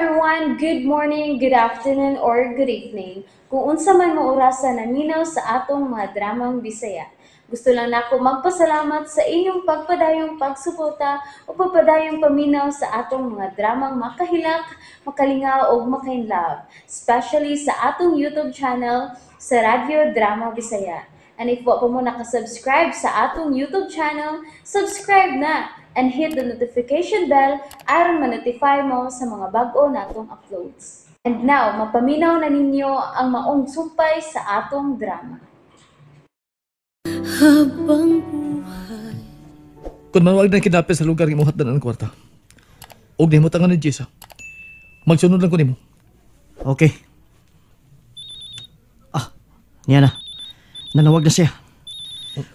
everyone! Good morning, good afternoon, or good evening. Kung unsa man mo orasa naminaw sa atong mga dramang Bisaya. Gusto lang nako magpasalamat sa inyong pagpadayong pagsuporta o pagpadayong paminaw sa atong mga dramang makahilak, makalingaw o makainlove, especially sa atong YouTube channel sa Radyo Drama Bisaya. And if wa pa mo nakasubscribe sa atong YouTube channel, subscribe na and hit the notification bell aron ma-notify mo sa mga bag-o natong uploads. And now, mapaminaw na ninyo ang maong sumpay sa atong drama. Habang buhay. Kung manawag na kinapit sa lugar imong hatdan ang kwarta. Og nimo tangan ni Jessa. Magsunod lang ko nimo. Okay. Ah, niya na. Nanawag na siya.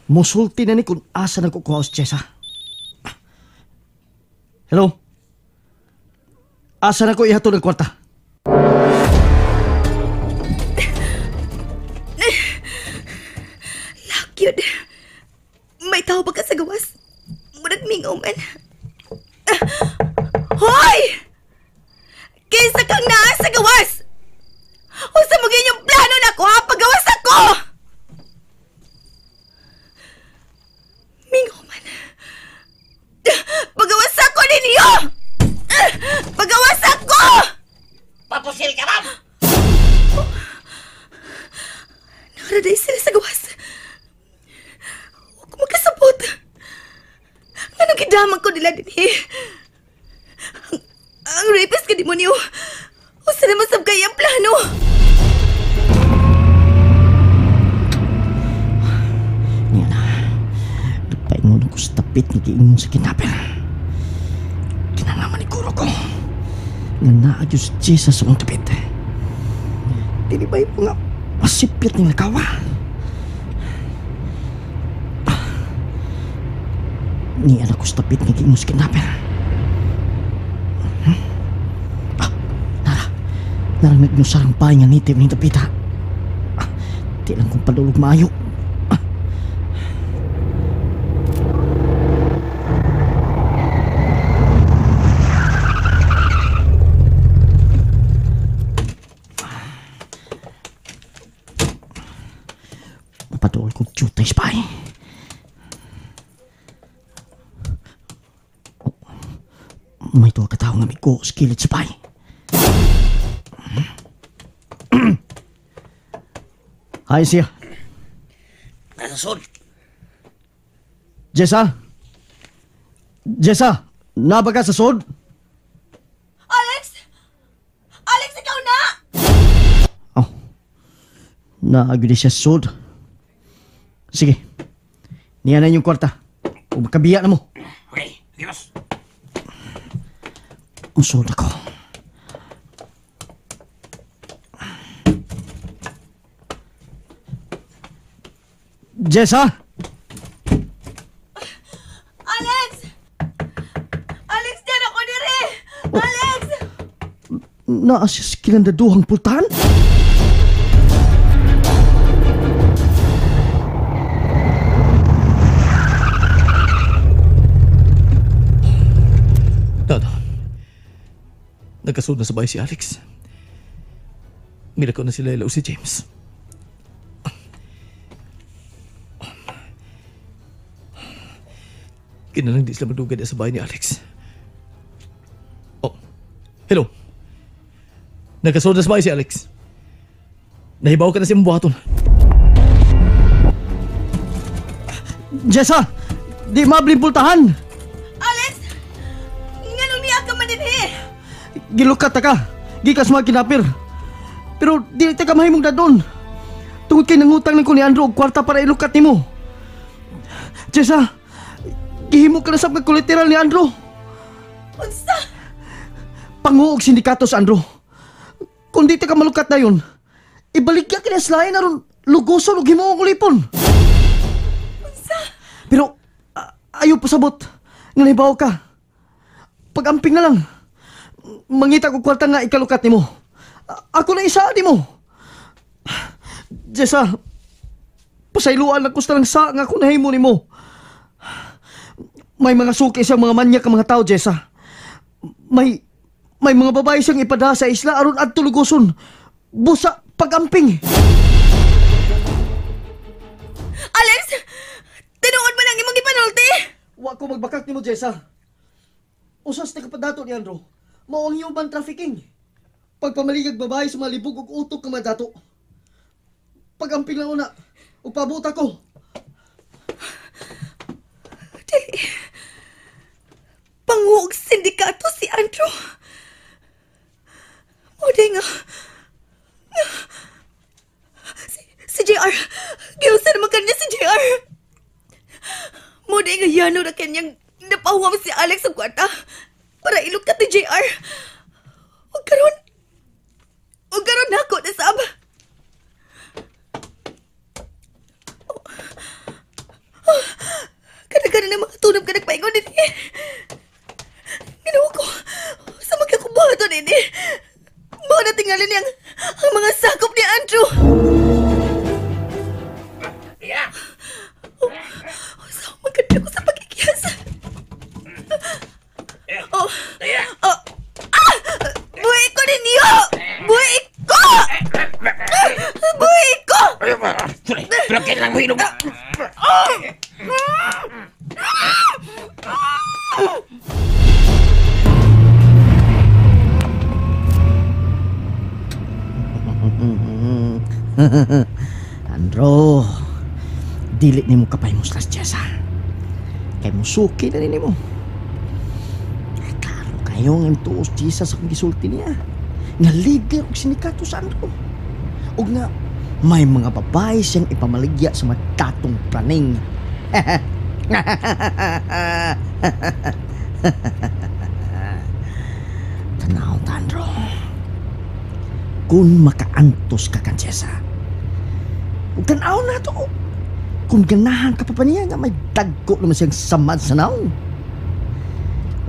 Musulti na ni kung asa nagkukuha si Jessa. Hello? Asa na ko ihatod ang kwarta? Lakyod. May tao ba ka sa gawas? Murag mingaw man. Hoy! Kinsa kang naa sa gawas? Unsa mo ginyong plano nako ha? Pagawas ako! Mingaw man. Pagawas ako ninyo! Pagawas ako! Papusil ka, ma'am! Nakaraday sila sa gawas. Huwag ko magkasabot. Anong gidamag ko nila din eh? Ang rapist ka demonyo. Usa naman sab kay ang plano. Niya na. Nagpaingon ako sa tapit ni giingon sa kidnapper. Kinalaman ni Guro ko nga naa gyud si Jessa sa akong tapit. Dili ba yung mga masipyat ni lakawa? Niya na ko sa tapit ni giingon sa kidnapper. Ah, nara. Nara nagnusarang pahay nga native ni tapita. Ah, di lang kong padulog maayo. Mapadulog kong jutay spy. May tuwa katao nga migo sa kilid spy. Hi siya. Nasa sud. Jessa? Jessa, naba ka sa sod? Alex! Alex, ikaw na! Oh, naagyo siya sa sod. Sige, niya na inyong kwarta. O makabiya na mo. Okay, Dios. Usod ako. Jessa! Alex! Alex, diyan ako diri! Alex! Naa siya sa kinandaduhang pultahan? Dada. Nagkasud na sa bahay si Alex. Milakaw na si Layla o si James. Kinalang di sila madugay na sa bahay ni Alex. Oh, hello. Nagkasud na sa bahay si Alex. Nahibaw ka na sa imong buhaton. Jessa! Di mabling pultahan! Alex! Nganong niya ka man dinhi? Gilukat ta ka. Gikas mga kinapir. Pero di ta ka mahimong dadon. Tungod kay nangutang lang ko ni Andrew og kwarta para ilukat nimo. Jessa, gihimo ka na sa pagkuliteral ni Andrew. Unsa? Panguog sindikato sa Andrew. Kung di ta ka malukat na yun, ibaligya ka niya sa lain aron lugoson og himuong ulipon. Unsa? Pero ayaw pasabot nga nahibaw ka. Pag-amping na lang. Mangita ko kwarta nga ikalukat nimo. Ako na isa nimo. Jessa, pasayloan ako sa lang sa nga ako nahimo nimo. May mga suki sa mga manyak ang mga tao, Jessa. May May mga babae siyang ipada sa isla aron adto lugoson. Busa pagamping. Alex! Tinuod man ang imong gipanulti! Wa ko magbakak nimo, Jessa. Usas nakapadato ni Andrew. Mao ang human trafficking. Pagpamaligag babae sa mga libog ug utok nga madato. Pagamping lang una, ug pabuta ko. Dili. Panguog sindikato si Andrew. O di nga. Si JR. Giusa naman kanya si JR. Mo di nga yano na kanyang napahuwam si Alex sa kwarta para ilukat ni JR. O karon nako na sab. Kada-kada na mga tunob ka nagpaingon din eh. Ginawa ko, sa magkakubuhato din eh. Mga natingalin niyang ang mga sakop ni Andrew. Yeah. So, maganda ko sa pagkikiyas. Oh, oh, ah! Buhay ko ninyo! Buhay ko! Buhay ko! Pero kailangan mo hinog. Andro, dili nimo kapay mo slas Jessa. Kay musuki na nimo. Klaro kayo ang tuos Jessa sa akong gisulti niya. Nga leader og sindikato sa Andro. Og nga may mga babae siyang ipamaligya sa matatong praning. Tanaw, Andro. Kung makaantos ka kan Jessa, ug tan-aw na to. Kung ganahan ka pa niya nga may dagko naman siyang samad sa naong.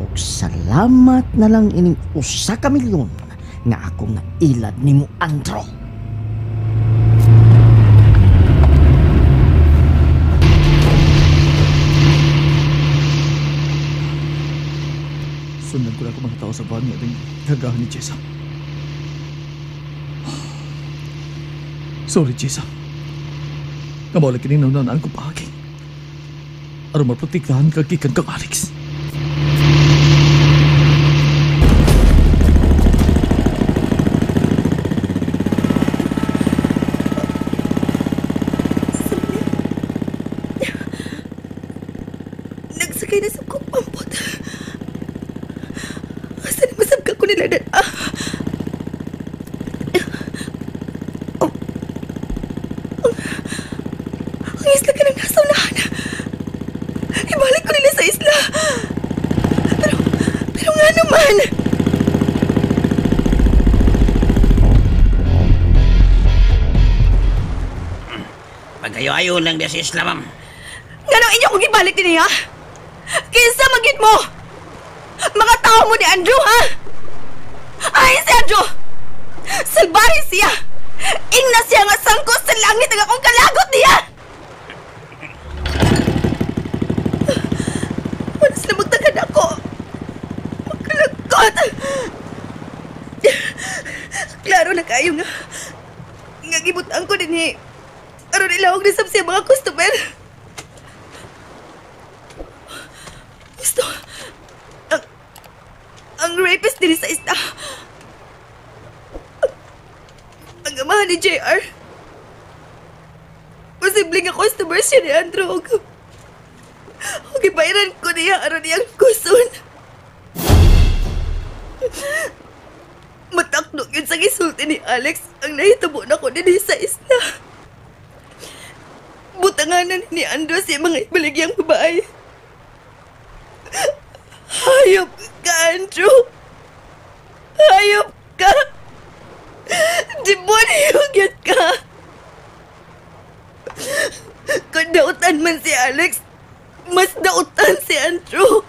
Og salamat na lang ining 1 ka milyon nga akong nailad nimo, Andro. Sundan ko na ako mga tao sa van nga ding gagahan ni Jessa. Sorry, Jessa. Kamawala kining naunanaan kong paagi. Aron maprotektahan ka gikan kang Alex. Nagsakay na sa kong pampot. Asa na masabka ko nila na... Ang isla ka ng nasa unahan. Ibalik ko nila sa isla. Pero nga naman. Pagkayo-ayo lang niya sa isla, ma'am. Ganong inyo kong ibalik din niya? Kinsa magit mo? Mga tao mo ni Andrew, ha? Ay, si Andrew! Salbahe siya! Ingna siya nga sangkos sa langit ang akong kalagot niya! Wala sila magtagad ako. Magkalagot! Klaro na kayo nga. Nga gibutang ko din eh. Aron ilawag ni Sam siya mga customer. Gusto. Ang rapist din sa isla. Ang amahan ni JR. Posible nga customer siya ni Andrew. Okay, bayaran ko niya aron niyang kuson. Matakno yun sa gisulti ni Alex ang nahitabo na ko din sa isla. Butanganan ni Andrew sa mga ibaligyang babae. Hayop ka, Andrew! Hayop ka! Demonyo gyud ka! Kung dautan man si Alex, mas dautan si Andrew.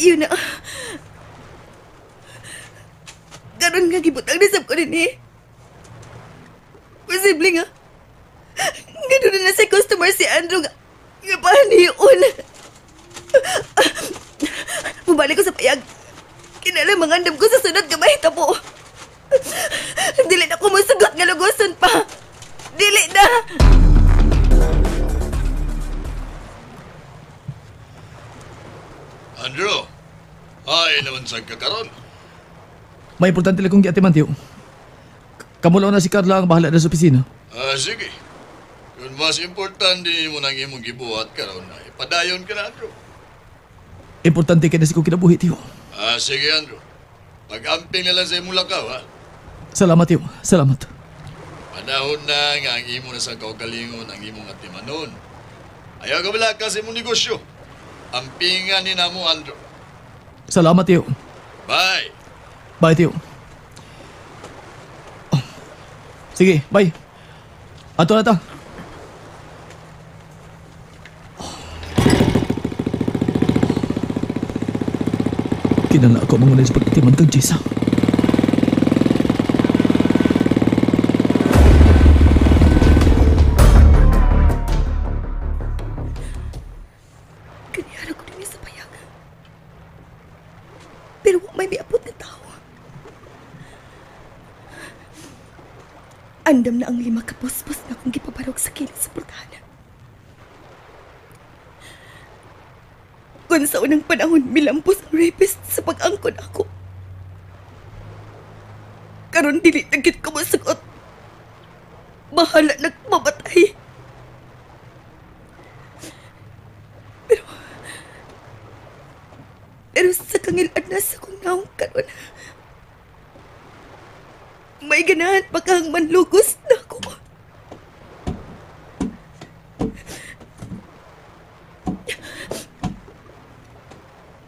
Yun na. Karon nga gibutang nisab ko din eh. Posible nga. Ganun na si customer si Andrew nga. Panion. Mubalik ko sa payag. Kinala mangandam ko sa sunod nga mahitabo. Dili na ko mosugot nga lugoson pa. Dili na. Andrew, ay naman sa kakaron. May importante lang kong giatiman, tiyo. Kamulaw na si Carla ang bahala na sa opisina. Ah, sige. Kung mas importante mo nang imong gibuhat karon ay padayon ka na, Andrew. Importante kay na si kong kinabuhi, tiyo. Ah, sige, Andrew. Pag-amping na lang sa imong lakaw, ha? Salamat, tiyo. Salamat. Panahon na nga ang imo na sa kaugalingon ang imong atimanon. Ayaw ka wala ka sa imong negosyo. Ampingan ni namo, Andrew. Salamat, tiyo. Bye! Bye, tiyo. Oh. Sige, bye. Ato na ta. Kinala ako mangunay sa pag-atiman kang Jessa. Kaniyara ko din sa payag. Pero wa may miabot nga tao. Andam na ang 5 ka puspos na akong gipabarog sa kilid sa portahan. Kung sa unang panahon milampos ang rapist sa pag-angkon ako. Karon dili na gid ko masugot. Bahala nagmamatay. Pero sa kangilad na sa kong naong karon, may ganahan pa kang manlugos na ako.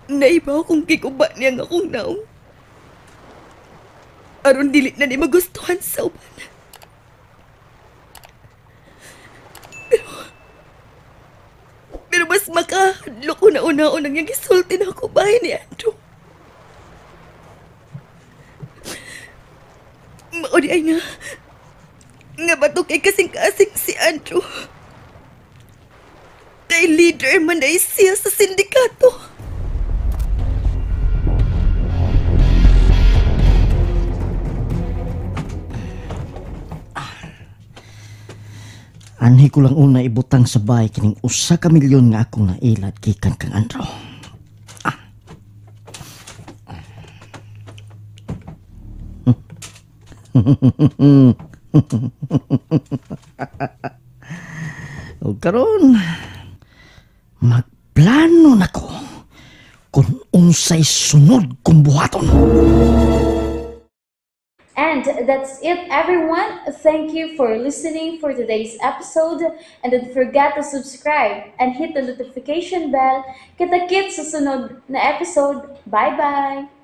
Naiba akong giguba niya nga akong naong. Aron dili na ni magustuhan sa uban. Pero mas makahadlok ko na una-unang yung gisulti na ako bahay ni Andrew. Mauni ay nga. Nga batok ay kasing-kasing si Andrew. Kay leader man ay siya sa sindikato. Anhi ko lang una ibutang sa bahay kining 1 ka milyon nga akong nailad gikan kang Andrew. Ah. O karon, magplano na ko kung unsay sunod kong buhaton. And that's it, everyone. Thank you for listening for today's episode. And don't forget to subscribe and hit the notification bell. Kita-kits sa sunod na episode. Bye-bye!